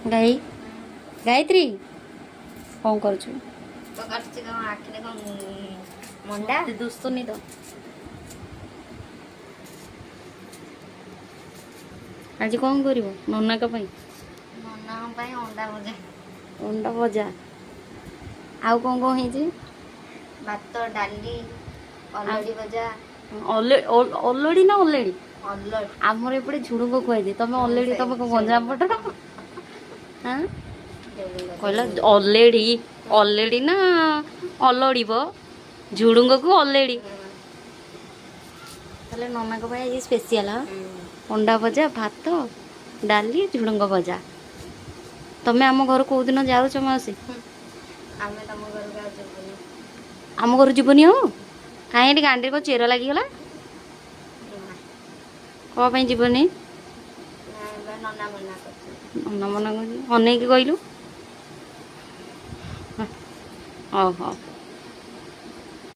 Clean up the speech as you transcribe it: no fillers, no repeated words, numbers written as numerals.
ଗାଇ ଗାୟତ୍ରୀ, କ'ଣ କରୁଛୁ? କାଟୁଛି ତମ ଆଖିରେ କଣ ମଣ୍ଡା? ଦୁଶୁନି ତ। ଆଜି କ'ଣ କରିବ ନନାଙ୍କ ପାଇଁ? ନନାଙ୍କ ପାଇଁ ଅଣ୍ଡା ଭଜା। ଅଣ୍ଡା ଭଜା। ଆଉ କ'ଣ କ'ଣ ହେଇଛି? ଭାତ, ଡାଲି, ଅଲଡ଼ି ଭଜା। ଅଲଡ଼ି ନା ଅଲେଡ଼ି? ଅଲଡ଼ି। ଆମର ଏପଟେ ଝୁଡୁଙ୍ଗ କୁହାଯାଏ, ତମେ ଅଲେଡ଼ି। ତମେ କ'ଣ ଗଞ୍ଜାମ ପଟର? ହଁ, କହିଲ ଅଲେଡ଼ି। ଅଲେଡ଼ି ନା ଅଲଡ଼ିବ? ଝୁଡୁଙ୍ଗକୁ ଅଲେଡ଼ି। ତାହେଲେ ନନାଙ୍କ ପାଇଁ ଆଜି ସ୍ପେସିଆଲ ଅଣ୍ଡା ଭଜା, ଭାତ, ଡାଲି, ଝୁଡୁଙ୍ଗ ଭଜା। ତମେ ଆମ ଘରୁ କୋଉ ଦିନ ଯାଉଛ ମାଉସୀ? ଆମେ ତମ ଘରକୁ ଆଉ ଯିବୁନି। ଆମ ଘରୁ ଯିବନି ଆଉ? କାହିଁ, ଏଠି ଗାଣ୍ଡିରେ କ'ଣ ଚେର ଲାଗିଗଲା? କ'ଣ ପାଇଁ ଯିବନି? ନନା ମନା କରୁଛି। ନନା ମନା କରୁଛି? ଅନେଇକି କହିଲୁ। ହଉ ହଉ।